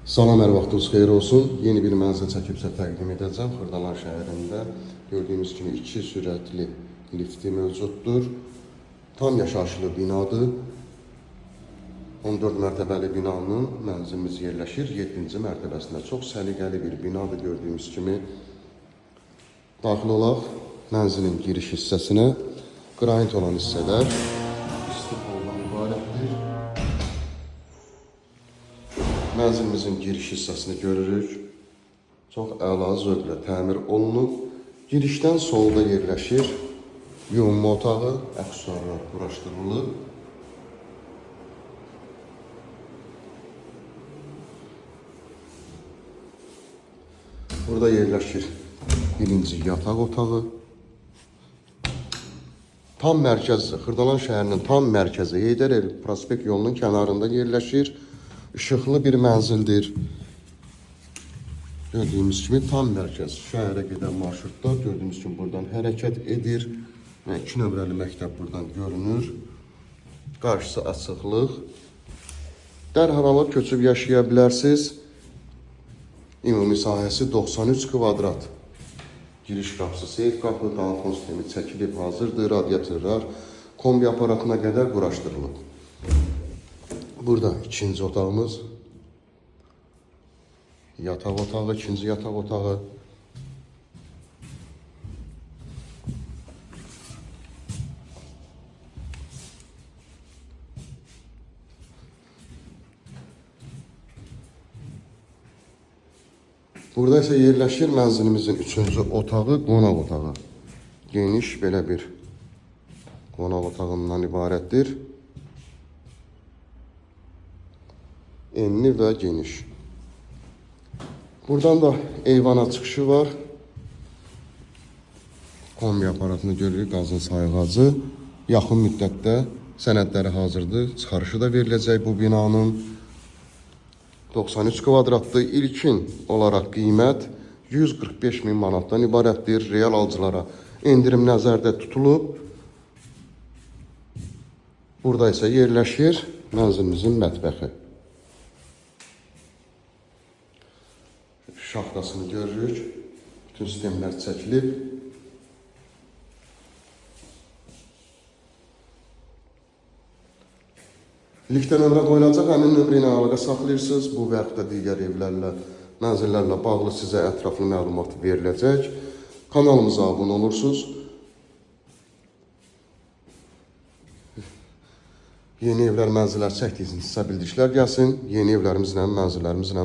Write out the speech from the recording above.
Salam, hər vaxtınız xeyir olsun. Yeni bir mənzil çəkib sizə təqdim edəcəm. Xırdalan şəhərində gördüyünüz kimi iki sürətli lifti mövcuddur. Tam yaşayışlı binadır. 14 mərtəbəli binanın mənzilimiz yerləşir 7-ci mərtəbəsində. Çox səliqəli bir binadır gördüyünüz kimi. Daxil olaq mənzilin giriş hissəsinə. Qranit olan hissələr isti poldan ibarətdir. Mənzilimizin giriş hissəsini görürük. Çox əla zövqlə təmir olunub. Girişdən solda yerləşir yuyunma otağı, aksesuarlar quraşdırılıb. Burada yerləşir birinci yataq otağı. Tam mərkəzi, Xırdalan şəhərinin tam mərkəzi Heydər Əliyev prospekt yolunun kənarında yerləşir. Işıqlı bir mənzildir. Gördüyümüz kimi tam mərkəz şəhərə gedən marşrutlar gördüyünüz kimi buradan hərəkət edir. Və 2 nömrəli məktəb buradan görünür. Qarşısı açıqlıq. Dərhal alıb köçüb yaşaya bilərsiniz. Ümumi sahəsi 93 kvadrat. Giriş qapısı, seyf qapı, dalıfon sistemi çəkilib hazırdır, radiatorlar, kombi aparatına qədər quraşdırılıb. Burada ikinci otağımız. Yataq otağı, ikinci yataq otağı. Burada isə yerləşir mənzilimizin üçüncü otağı, qonaq otağı. Geniş belə bir qonaq otağından ibarətdir. Enli və geniş. Buradan da eyvana çıxışı var. Kombi aparatını görürük, qazın sayğacı. Yaxın müddətdə sənədləri hazırdır. Çıxarışı da veriləcək bu binanın. 93 kvadratlı ilkin olaraq qiymət 145 min manatdan ibarətdir. Real alıcılara endirim nəzərdə tutulub. Burada isə yerləşir mənzilimizin mətbəxi. Şaxtasını görürük. Bütün sistemlər çəkilib. Liftə nömrə qoyulacaq, həmin nömrə ilə əlaqə saxlayırsınız. Bu və yaxud da digər evlərlə, mənzillərlə bağlı sizə ətraflı məlumat veriləcək. Kanalımıza abunə olursunuz. Yeni evlər, mənzillər çəkdiyiniz sizə bildirişlər gəlsin. Yeni evlərimizlə, mənzillərimizlə